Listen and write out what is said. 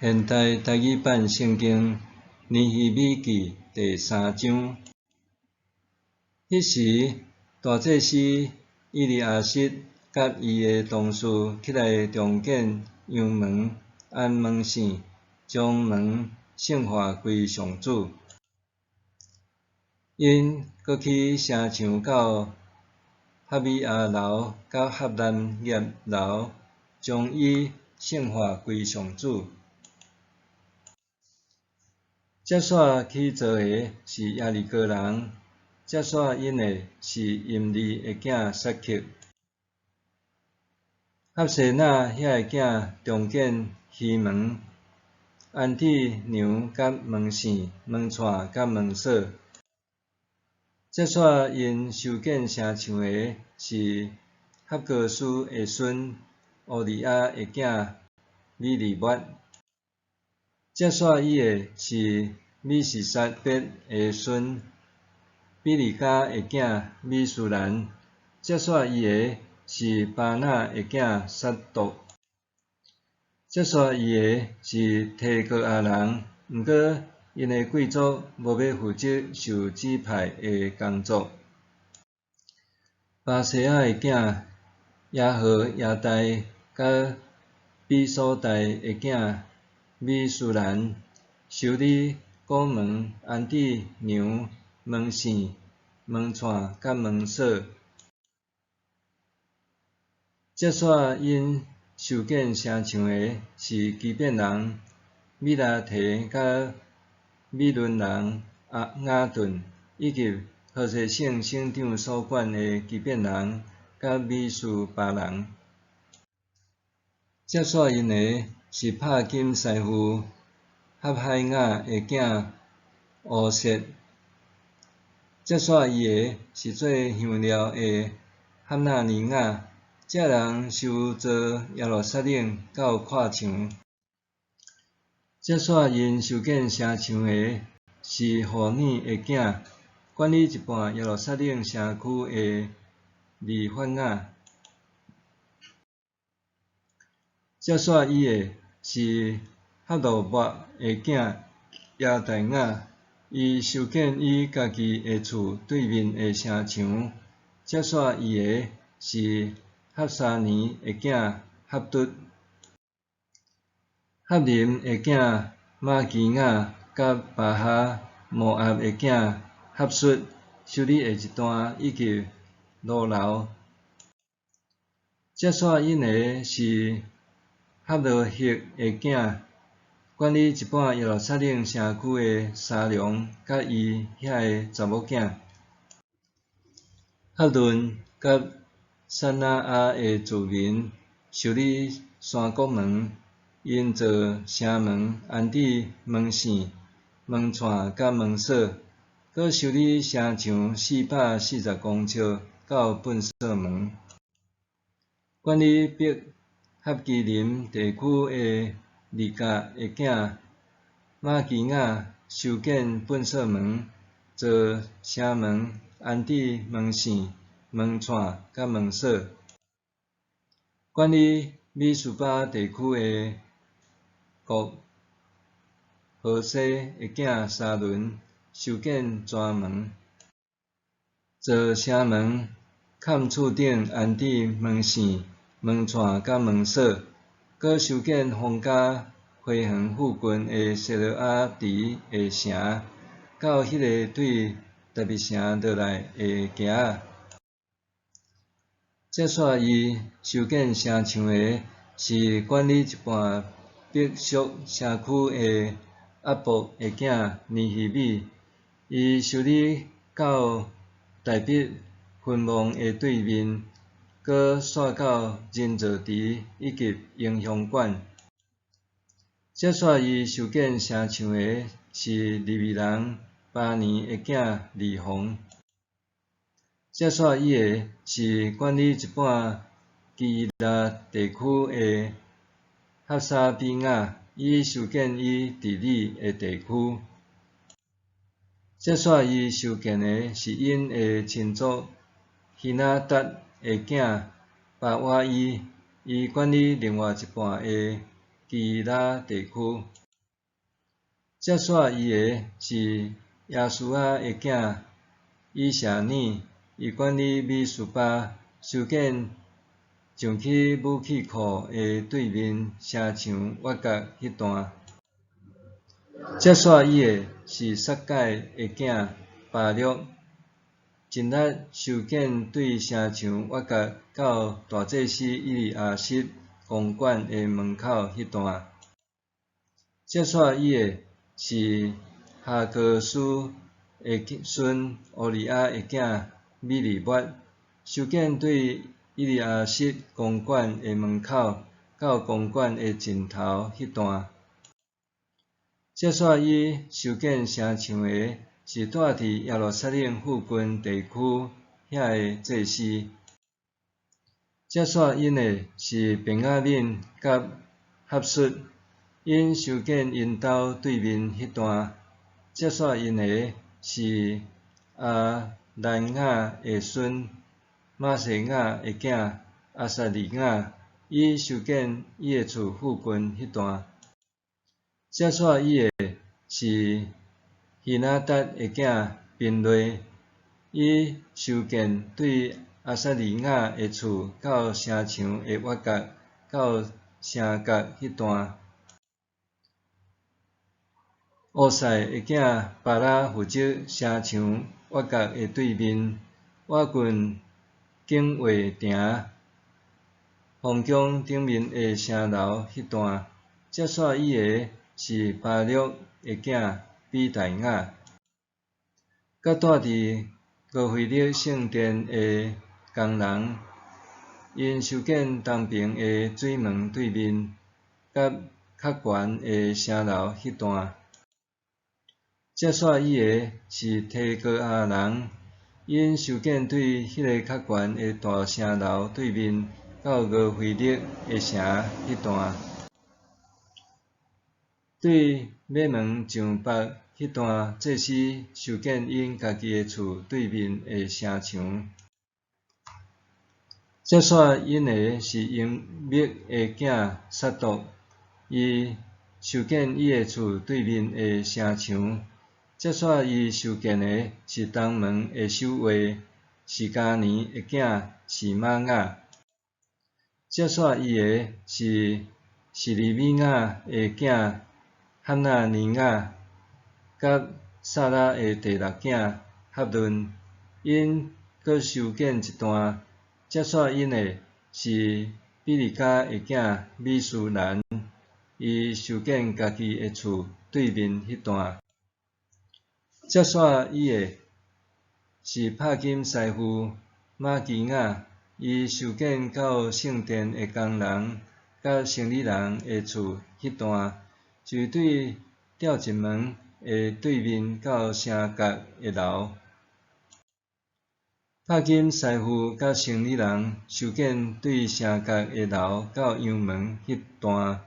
現代台語版聖經尼希米記第三章。彼時，大祭司以利亞實佮伊的同事起來重建羊門按門線，將門聖化歸上主。𪜶閣起城牆到合米亞樓佮哈南涅樓，將伊聖化歸上主。接續起造的是耶利哥人，接續𪜶的是音利的囝撒克。哈西那遐的囝重建魚門，安置梁佮門線、門掣佮門鎖。接續𪜶修建城牆的是哈哥斯的孫烏利亞的囝米利抹。接續伊的是米示撒別的孫比利迦的囝米書蘭，接續伊的是巴拿的囝撒督，接續伊的是提哥亞人，毋過𪜶的貴族無欲負責受指派的工作。巴西亞的囝耶何耶大佮比蘇大的囝米書蘭，修理古門、安置梁、門線、門掣佮門鎖。接續𪜶修建城牆的是基遍人米拉提佮米倫人雅頓，以及何西省省長所管的基遍人佮米斯巴人。接續𪜶的是拍金師傅合海雅的囝烏設，接續伊的是做香料的哈納尼雅，這人修造耶路撒冷到闊牆。接續𪜶修建城牆的是戶擬的囝，管理一半耶路撒冷城區的利法雅。接續伊的是哈羅抹的囝耶大雅，伊修建伊家己的厝對面的城牆。接續伊的是哈沙尼的囝哈卒，哈林的囝瑪基雅佮巴哈摩押的囝哈術修理下一段以及爐樓。接續𪜶的是哈羅赫的囝，管理一半耶路撒冷城區的沙龍佮伊遐的查某囝。哈嫩佮撒拿亞的住民修理山谷門，𪜶造城門、安置門線、門掣佮門鎖，閣修理城牆440公尺到糞掃門。管理伯合基林地區的利甲的囝瑪基雅修建糞掃門，造城門、安置門線、門掣佮門鎖。管理米斯巴地區的國何西的囝沙倫修建磚門，造城門，崁厝頂安置門線、門掣佮門鎖，閣修建皇家花園附近的西羅亞池的城，到彼个對大衛城落來的橋仔。接續伊修建城牆的是管理一半伯屬城區的亞伯的囝尼希米，伊修理到大衛墳墓的對面，閣紲到人造池以及英雄館。接續伊修建城牆的是利未人巴尼的囝利宏。接續伊的是管理一半基伊拉地區的哈沙比雅，伊修建伊治理的地區。接續伊修建的是𪜶的親族希拿達的囝巴瓦伊，伊管理另外一半的基拉地區。接續伊的是耶書亞的囝以謝爾，伊管理米斯巴，修建上去武器庫的對面城牆越角彼段。接續伊的是撒蓋的囝巴錄，盡力修建對城牆越角到大祭司以利亞實公館的門口彼段。接續伊的是哈哥斯的孫烏利亞的囝米利抹，修建對以利亞實公館的門口到公館的盡頭彼段。接續伊修建城牆的是住佇耶路撒冷附近地區遐的祭司。接續𪜶的是便雅憫佮哈術，𪜶修建𪜶兜對面彼段。接續𪜶的是亞蘭雅的孫瑪西雅的囝亞撒利雅，伊修建伊的厝附近彼段。接續伊的是希拿達的囝賓瑞，伊修建對亞撒利雅的厝到城牆的越角到城角彼段。烏賽的囝巴拉負責城牆越角的對面，倚近警衛埕皇宮頂面的城樓彼段。接續伊的是巴錄的囝比大雅，佮住佇俄斐勒聖殿的工人，𪜶修建東爿的水門對面，佮較懸的城樓彼段。接續伊的是提哥亞人，𪜶修建對彼个較懸的大城樓對面到俄斐勒的城彼段。對馬門上北彼段，祭司修建𪜶家己的厝對面的城牆。接續𪜶的是音密的囝撒督，伊修建伊的厝對面的城牆。接續伊修建的是東門的守衛示迦尼的囝示瑪雅。接續伊的是示利米雅的囝哈拿尼雅，佮撒拉的第六囝哈嫩，𪜶閣修建一段。接續𪜶的是比利迦的囝米書蘭，伊修建家己的厝對面彼段。接續伊的是拍金師傅瑪基雅，伊修建到聖殿的工人佮生理人的厝彼段，就是對吊井門的對面到城角的樓。拍金師傅佮生理人修建對城角的樓到羊門彼段。